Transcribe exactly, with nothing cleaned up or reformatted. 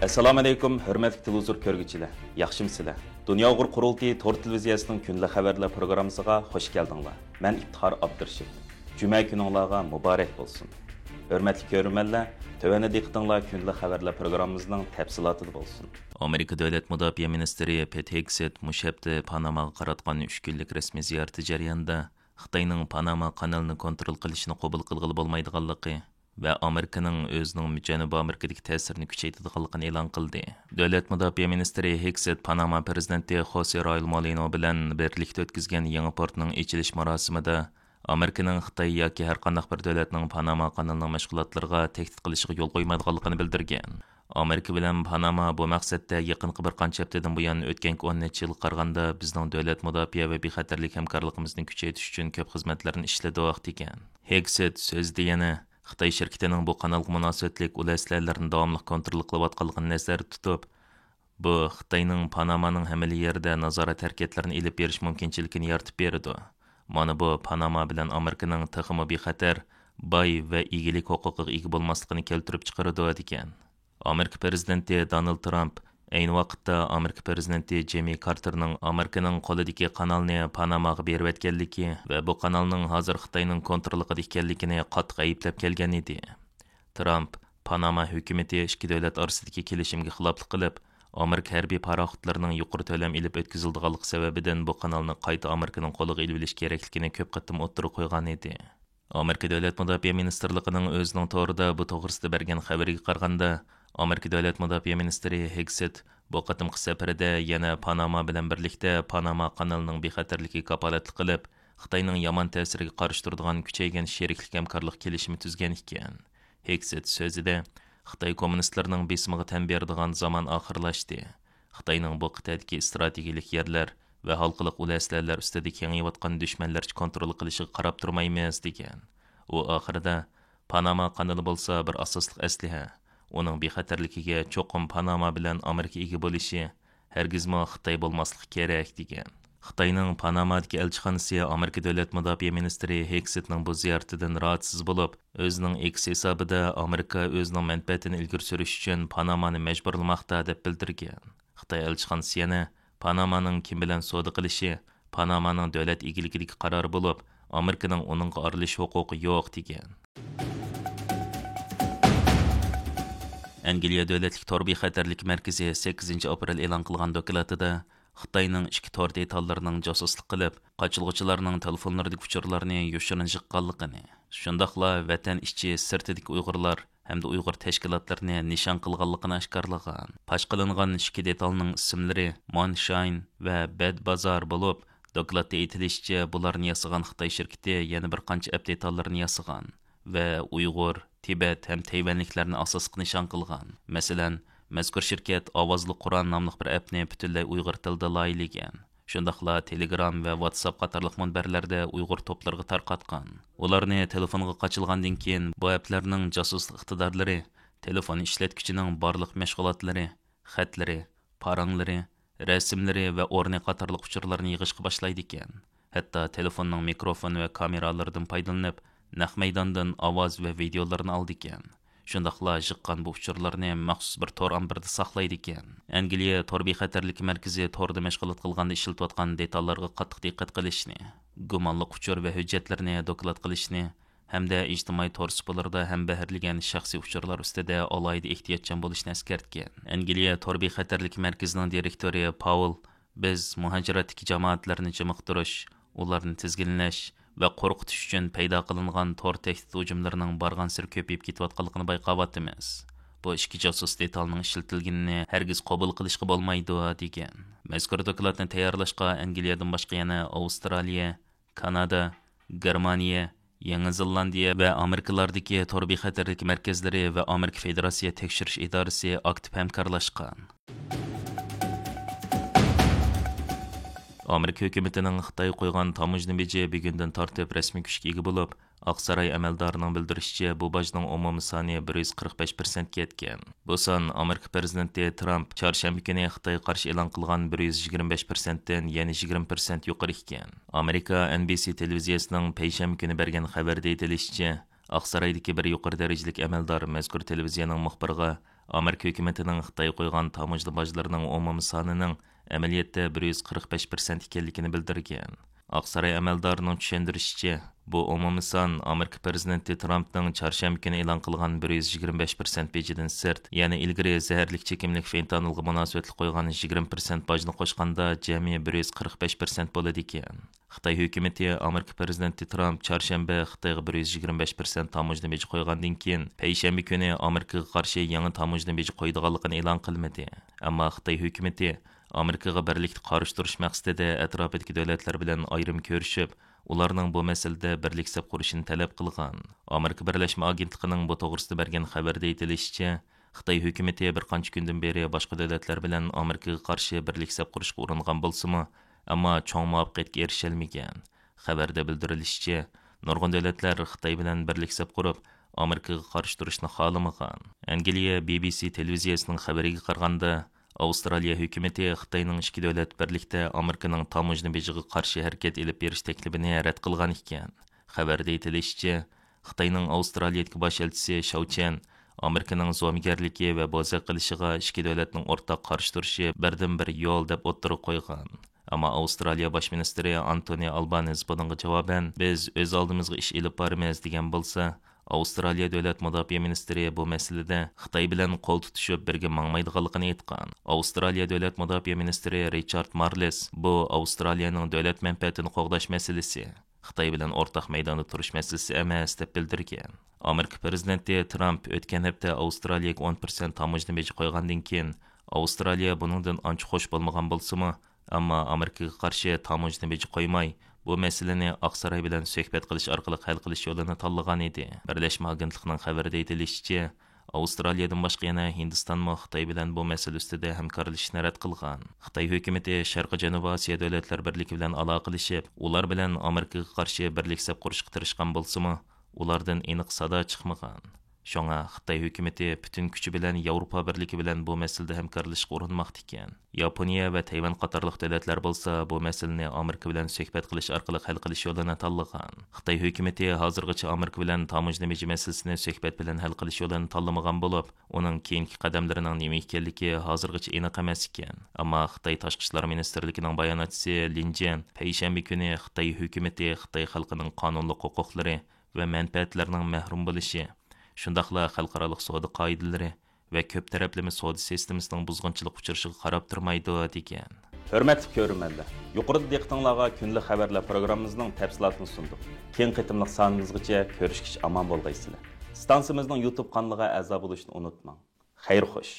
ئەسسالامۇ ئەلەيكۇم، ھۆرمەتلىك تېلېۋىزور كۆرگۈچىلەر، ياخشىمۇسىلەر؟ دۇنيا ئۇيغۇر قۇرۇلتىيى تور تېلېۋىزىيەسىنىڭ كۈندىلىك خەۋەرلەر پروگراممىسىغا خوش كەلدىڭلار. مەن ئىپتىخار ئابدۇرېشىت. جۈمە كۈنۈڭلارغا مۇبارەك بولسۇن. ھۆرمەتلىك كۆرۈرمەنلەر، تۆۋەندە دىققىتىڭلار كۈندىلىك خەۋەرلەر پروگراممىمىزنىڭ تەپسىلاتىدا بولسۇن. ئامېرىكا دۆلەت مۇداپىئە مىنىستىرى پېت ھېگسېت مۇشۇ ھەپتە پاناماغا قاراتقان ئۈچ كۈنلۈك رەسمىي زىيارىتى جەريانىدا خىتاينىڭ پاناما قانىلىنى كونترول قىلىشىنى قوبۇل قىلغىلى بولمايدىغانلىقى، ۋە ئامېرىكىنىڭ ئۆزىنىڭ جەنۇبىي ئامېرىكىدىكى تەسىرىنى كۈچەيتىدىغانلىقىنى ئېلان قىلدى. دۆلەت مۇداپىئە مىنىستىرى ھېگسېت پاناما پىرېزىدېنتى خوسې رايول مولىنو بىلەن بىرلىكتە ئۆتكۈزگەن يېڭى پورتنىڭ ئېچىلىش مۇراسىمىدا ئامېرىكىنىڭ خىتاي ياكى ھەر قانداق بىر دۆلەتنىڭ پاناما قانىلىنىڭ مەشغۇلاتلىرىغا تەھدىت قىلىشىغا يول قويمايدىغانلىقىنى بىلدۈرگەن. ئامېرىكا بىلەن پاناما بۇ مەقسەتتە يېقىنقى بىر قانچە ھەپتىدىن بۇيان ئۆتكەنكى ئون نەچچە يىلغا قارىغاندا بىزنىڭ دۆلەت مۇداپىئە ۋە بىخەتەرلىك ھەمكارلىقىمىزنى كۈچەيتىش ئۈچۈن كۆپ خىزمەتلەرنى ئىشلىدۇق، دېگەن. ھېگسېت سۆزىدە يەنە خىتاي شىركىتىنىڭ بۇ قانالغا مۇناسىۋەتلىك ئۇل ئەسلىھەلەرنى داۋاملىق كونترول قىلىۋاتقانلىقىنى نەزەردە تۇتۇپ، بۇ خىتاينىڭ پانامانىڭ ھەممىلا يېرىدە نازارەت ھەرىكەتلىرىنى ئېلىپ بېرىش مۇمكىنچىلىكىنى يارىتىپ بېرىدۇ. مانا بۇ پاناما بىلەن ئامېرىكىنىڭ تېخىمۇ بىخەتەر، باي ۋە ئىگىلىك ھوقۇقىغا ئىگە بولماسلىقىنى كەلتۈرۈپ چىقىرىدۇ، دېگەن. ئامېرىكا پىرېزىدېنتى دونالد ترامپ ئەينى ۋاقىتتا ئامېرىكا پىرېزىدېنتى جىممى كارتېرنىڭ ئامېرىكىنىڭ قولىدىكى قانالنى پاناماغا بېرىۋەتكەنلىكى ۋە بۇ قانالنىڭ ھازىر خىتاينىڭ كونتروللۇقىدا ئىكەنلىكىنى قاتتىق ئەيىبلەپ كەلگەن ئىدى. ترامپ، پاناما ھۆكۈمىتى ئىككى دۆلەت ئارىسىدىكى كېلىشىمگە خىلاپلىق قىلىپ، ئامېرىكا ھەربىي پاراخوتلىرىنىڭ يۇقىرى تۆلەم ئېلىپ ئۆتكۈزۈلىدىغانلىقى سەۋەبىدىن بۇ قانالنى قايتا ئامېرىكىنىڭ قولىغا ئېلىۋېلىش كېرەكلىكىنى كۆپ قېتىم ئوتتۇرىغا قويغان ئىدى. ئامېرىكا دۆلەت مۇداپىئە مىنىستىرلىقىنىڭ ئۆزىنىڭ تورىدا بۇ توغرىسىدا بەرگەن خەۋىرىگە قارىغاندا، ئامېرىكا دۆلەت مۇداپىئە مىنىستىرى ھېگسېت بۇ قېتىمقى سەپىرىدە يەنە پاناما بىلەن بىرلىكتە پاناما قانىلىنىڭ بىخەتەرلىكىگە كاپالەتلىك قىلىپ، خىتاينىڭ يامان تەسىرىگە قارشى تۇرىدىغان كۈچەيگەن شېرىكلىك ھەمكارلىق كېلىشىمى تۈزگەن ئىكەن. ھېگسېت سۆزىدە، خىتاي كوممۇنىستلىرىنىڭ بېسىمىغا تەن بېرىدىغان زامان ئاخىرلاشتى. خىتاينىڭ بۇ قىتئەدىكى ئىستراتېگىيىلىك يەرلەر ۋە ھالقىلىق ئۇل ئەسلىھەلەر ئۈستىدە كېڭىيىۋاتقان دۈشمەنلەرچە كونترول قىلىشىغا قاراپ تۇرمايمىز، دېگەن. ئۇ ئاخىرىدا، پاناما قانىلى بولسا بىر ئاساسلىق ئەسلىھە، ئۇنىڭ بىخەتەرلىكىگە چوقۇم پاناما بىلەن ئامېرىكا ئىگە بولۇشى، ھەرگىزمۇ خىتاي بولماسلىقى كېرەك، دېگەن. خىتاينىڭ پانامادىكى ئەلچىخانىسى ئامېرىكا دۆلەت مۇداپىئە مىنىستىرى ھېگسېتنىڭ بۇ زىيارىتىدىن راھەتسىز بولۇپ، ئۆزىنىڭ ئېكس ھېسابىدا ئامېرىكا ئۆزىنىڭ مەنپەئەتىنى ئىلگىرى سۈرۈش ئۈچۈن پانامانى مەجبۇرلىماقتا، دەپ بىلدۈرگەن. خىتاي ئەلچىخانىسى يەنە پانامانىڭ كىم بىلەن سودا قىلىشى پانامانىڭ دۆلەت ئىگىلىكىدىكى قارارى بولۇپ، ئامېرىكىنىڭ ئۇنىڭغا ئارىلىشىش ھوقۇقى يوق، دېگەن. ئەنگلىيە دۆلەتلىك تور بىخەتەرلىك مەركىزى سەككىزىنچى ئاپرېل ئېلان قىلغان دوكلاتىدا خىتاينىڭ ئىچكى تور دېتاللىرىنىڭ جاسۇسلۇق قىلىپ، قاچىلىغۇچىلارنىڭ تېلېفونلىرىدىكى ئۇچۇرلارنى يوشۇرۇن يىغقانلىقىنى، شۇنداقلا ۋەتەن ئىچى، سىرتىدىكى ئۇيغۇرلار ھەمدە ئۇيغۇر تەشكىلاتلىرىنى نىشان قىلغانلىقىنى ئاشكارىلىغان. پاش قىلىنغان ئىككى دېتالنىڭ ئىسىملىرى مانشاين ۋە بەد بازار بولۇپ، دوكلاتتا ئېيتىلىشىچە، بۇلارنى ياسىغان خىتاي شىركىتى يەنە بىر قانچە ئەپ دېتاللىرىنى ياسىغان ۋە ئۇيغۇر، تىبەت ھەم تەيۋەنلىكلەرنى ئاساسلىق نىشان قىلغان. مەسىلەن، مەزكۇر شىركەت ئاۋازلىق قۇرئان ناملىق بىر ئەپنى پۈتۈنلەي ئۇيغۇر تىلىدا لايىھىلىگەن. شۇنداقلا تېلېگرام ۋە ۋاتساپ قاتارلىق مۇنبەرلەردە ئۇيغۇر توپلىرىغا تارقاتقان. ئۇلارنى تېلېفونغا قاچىلىغاندىن كېيىن، بۇ ئەپلەرنىڭ جاسۇسلۇق ئىقتىدارلىرى، تېلېفون ئىشلەتكۈچىنىڭ بارلىق مەشغۇلاتلىرى، خەتلىرى، پاراڭلىرى، رەسىملىرى ۋە ئورنى قاتارلىق ئۇچۇرلارنى يىغىشقا باشلايدىكەن. ھەتتا تېلېفوننىڭ مىكروفون ۋە كامېرالىرىدىن پايدىلىنىپ، نەق مەيداندىن ئاۋاز ۋە ۋىدېئولارنى ئالىدىكەن. شۇنداقلا يىغقان بۇ ئۇچۇرلارنى مەخسۇس بىر تور ئامبىرىدا ساقلايدىكەن. ئەنگلىيە تور بىخەتەرلىكى مەركىزى توردا مەشغۇلات قىلغاندا ئىشلىتىۋاتقان دېتاللارغا قاتتىق دىققەت قىلىشنى، گۇمانلىق ئۇچۇر ۋە ھۆججەتلەرنى دوكلات قىلىشنى ھەمدە ئىجتىمائىي تور سۇپىلىرىدا ھەمبەھىرلىگەن شەخسىي ئۇچۇرلار ئۈستىدە ئالاھىدە ئېھتىياتچان بولۇشنى ئەسكەرتكەن. ئەنگلىيە تور بىخەتەرلىكى مەركىزىنىڭ دىرېكتورى پاول، بىز مۇھاجىرەتتىكى جامائەتلەرنى جىمىقتۇرۇش، ئۇلارنى تىزگىنلەش ۋە قورقۇتۇش ئۈچۈن پەيدا قىلىنغان تور تەھدىت ھۇجۇملىرىنىڭ بارغانسېرى كۆپىيىپ كېتىۋاتقانلىقىنى بايقاۋاتىمىز. بۇ ئىككى جاسۇس دېتالنىڭ ئىشلىتىلگىنىنى ھەرگىز قوبۇل قىلىشقا بولمايدۇ، دېگەن. مەزكۇر دوكلاتنى تەييارلاشقا ئەنگلىيەدىن باشقا يەنە ئاۋسترالىيە، كانادا، گېرمانىيە، يېڭى زېلاندىيە ۋە ئامېرىكىلاردىكى تور بىخەتەرلىك مەركەزلىرى ۋە ئامېرىكا فېدېراتسىيە تەكشۈرۈش ئىدارىسى ئاكتىپ ھەمكارلاشقان. ئامېرىكا ھۆكۈمىتىنىڭ خىتايغا قويغان تاموژنا بېجى بۈگۈندىن تارتىپ رەسمىي كۈچكە ئىگە بولۇپ، ئاقساراي ئەمەلدارىنىڭ بىلدۈرۈشىچە، بۇ باجنىڭ ئومۇمىي سانى بىر يۈز قىرىق بەش پىرسەنتكە يەتكەن. بۇ سان ئامېرىكا پىرېزىدېنتى ترامپ چارشەنبە كۈنى خىتايغا قارشى ئېلان قىلغان بىر يۈز يىگىرمە بەش پىرسەنتتىن يەنە يىگىرمە پىرسەنت يۇقىرى ئىكەن. ئامېرىكا ئېن بى سى تېلېۋىزىيەسىنىڭ پەيشەنبە كۈنى بەرگەن خەۋەردە ئېيتىلىشىچە، ئاقسارايدىكى بىر يۇقىرى دەرىجىلىك ئەمەلدار مەزكۇر تېلېۋىزىيەنىڭ مۇخبىرىغا ئامېرىكا ھۆكۈمىتىنىڭ خىتايغا قويغان تاموژنا باجلىرىنىڭ ئومۇمىي سانىنىڭ ئەمەلىيەتتە بىر يۈز قىرىق بەش پىرسەنت ئىكەنلىكىنى بىلدۈرگەن. ئاقساراي ئەمەلدارىنىڭ چۈشەندۈرۈشىچە، بۇ ئومۇمىي سان ئامېرىكا پىرېزىدېنتى ترامپنىڭ چارشەنبە كۈنى ئېلان قىلغان بىر يۈز يىگىرمە بەش پىرسەنت بېجىدىن سىرت، يەنى ئىلگىرى زەھەرلىك چېكىملىك فېنتانىلغا مۇناسىۋەتلىك قويغان يىگىرمە پىرسەنت باجنى قوشقاندا جەمئىي بىر يۈز قىرىق بەش پىرسەنت بولىدىكەن. خىتاي ھۆكۈمىتى ئامېرىكا پىرېزىدېنتى ترامپ چارشەنبە خىتايغا بىر يۈز يىگىرمە بەش پىرسەنت تاموژنا بېجى قويغاندىن كېيىن، پەيشەنبە كۈنى ئامېرىكىغا قارشى يېڭى تاموژنا بېجى قويىدىغانلىقىنى ئېلان قىلمىدى. ئەمما خىتاي ھۆكۈمىتى ئامېرىكىغا بىرلىكتە قارشى تۇرۇش مەقسىتىدە ئەتراپىدىكى دۆلەتلەر بىلەن ئايرىم كۆرۈشۈپ، ئۇلارنىڭ بۇ مەسىلىدە بىرلىك سەپ قۇرۇشىنى تەلەپ قىلغان. ئامېرىكا بىرلەشمە ئاگېنتلىقىنىڭ بۇ توغرىسىدا بەرگەن خەۋىرىدە ئېيتىلىشىچە، خىتاي ھۆكۈمىتى بىر قانچە كۈندىن بېرى باشقا دۆلەتلەر بىلەن ئامېرىكىغا قارشى بىرلىك سەپ قۇرۇشقا ئۇرۇنغان بولسىمۇ، ئەمما چوڭ مۇۋەپپەقىيەتكە ئېرىشەلمىگەن. خەۋەردە بىلدۈرۈلۈشىچە، نۇرغۇن دۆلەتلەر خىتاي بىلەن بىرلىك سەپ قۇرۇپ، ئامېرىكىغا قارشى تۇرۇشنى خالىمىغان. ئەنگلىيە بى بى سى تېلېۋىزىيەسىنىڭ خەۋىرىگە قارىغاندا، ئاۋسترالىيە ھۆكۈمىتى خىتاينىڭ ئىككى دۆلەت بىرلىكتە ئامېرىكىنىڭ تاموژنا بېجىغا قارشى ھەرىكەت ئېلىپ بېرىش تەكلىپىنى رەت قىلغان ئىكەن. خەۋەردە ئېيتىلىشىچە، خىتاينىڭ ئاۋسترالىيەدىكى باش ئەلچىسى شاۋ چيەن ئامېرىكىنىڭ زومىگەرلىكى ۋە بوزەك قىلىشىغا ئىككى دۆلەتنىڭ ئورتاق قارشى تۇرۇشى بىردىنبىر يول دەپ ئوتتۇرىغا قويغان. ئەمما ئاۋسترالىيە باش مىنىستىرى ئانتونى ئالبانېز بۇنىڭغا جاۋابەن، بىز ئۆز ئالدىمىزغا ئىش ئېلىپ بارىمىز، دېگەن بولسا، ئاۋسترالىيە دۆلەت مۇداپىئە مىنىستىرى بۇ مەسىلىدە خىتاي بىلەن قول تۇتۇشۇپ بىرگە ماڭمايدىغانلىقىنى ئېيتقان. ئاۋسترالىيە دۆلەت مۇداپىئە مىنىستىرى رىچارد مارلېس، بۇ ئاۋسترالىيەنىڭ دۆلەت مەنپەئەتىنى قوغداش مەسىلىسى. خىتاي بىلەن ئورتاق مەيداندا تۇرۇش مەسىلىسى ئەمەس، دەپ بىلدۈرگەن. ئامېرىكا پىرېزىدېنتى ترامپ ئۆتكەن ھەپتە ئاۋسترالىيەگە ئون پىرسەنت تاموژنا بېجى قويغاندىن كېيىن، ئاۋسترالىيە بۇنىڭدىن ئانچە خۇش بولمىغان بولسىمۇ، ئەمما ئامېرىكىغا قارشى تاموژنا بېجى قويماي، بۇ مەسىلىنى ئاقساراي بىلەن سۆھبەت قىلىش ئارقىلىق ھەل قىلىش يولىنى تاللىغان ئىدى. بىرلەشمە ئاگېنتلىقىنىڭ خەۋىرىدە ئېيتىلىشىچە، ئاۋسترالىيەدىن باشقا يەنە ھىندىستانمۇ خىتاي بىلەن بۇ مەسىلە ئۈستىدە ھەمكارلىشىشنى رەت قىلغان. خىتاي ھۆكۈمىتى شەرقىي جەنۇبىي ئاسىيا دۆلەتلەر بىرلىكى بىلەن ئالاقىلىشىپ، ئۇلار بىلەن ئامېرىكىغا قارشى بىرلىك سەپ قۇرۇشقا تىرىشقان بولسىمۇ، ئۇلاردىن ئېنىق سادا چىقمىغان. شۇڭا خىتاي ھۆكۈمىتى پۈتۈن كۈچى بىلەن ياۋروپا بىرلىكى بىلەن بۇ مەسىلىدە ھەمكارلىشىشقا ئۇرۇنماقتا ئىكەن. ياپونىيە ۋە تەيۋەن قاتارلىق دۆلەتلەر بولسا بۇ مەسىلىنى ئامېرىكا بىلەن سۆھبەت قىلىش ئارقىلىق ھەل قىلىش يولىنى تاللىغان. خىتاي ھۆكۈمىتى ھازىرغىچە ئامېرىكا بىلەن تاموژنا بېجى مەسىلىسىنى سۆھبەت بىلەن ھەل قىلىش يولىنى تاللىمىغان بولۇپ، ئۇنىڭ كېيىنكى قەدەملىرىنىڭ نېمە ئىكەنلىكى ھازىرغىچە ئېنىق ئەمەس ئىكەن. ئەمما خىتاي تاشقى ئىشلار مىنىستىرلىكىنىڭ باياناتچىسى لىن جيەن پەيشەنبە كۈنى خىتاي ھۆكۈمىتى خىتاي خەلقىنىڭ قانۇنلۇق ھوقۇقلىرى ۋە مەنپەئەتلىرىنىڭ مەھرۇم بولۇشى، شۇنداقلا خەلقئارالىق سودا قائىدىلىرى ۋە كۆپ تەرەپلىمە سودا سىستېمىسىنىڭ بۇزغۇنچىلىققا ئۇچرىشىغا قاراپ تۇرمايدۇ، دېگەن. ھۆرمەتلىك كۆرۈرمەنلەر، يۇقىرىدا دىققىتىڭلارغا كۈندىلىك خەۋەرلەر پروگراممىمىزنىڭ تەپسىلاتىنى سۇندۇق. كېيىنكى قېتىملىق سانىمىزغىچە كۆرۈشكىچە ئامان بولغايسىلەر. ئىستانسىمىزنىڭ يۇتۇب قانىلىغا ئەزا بولۇشنى ئۇنتۇماڭ. خەير خوش.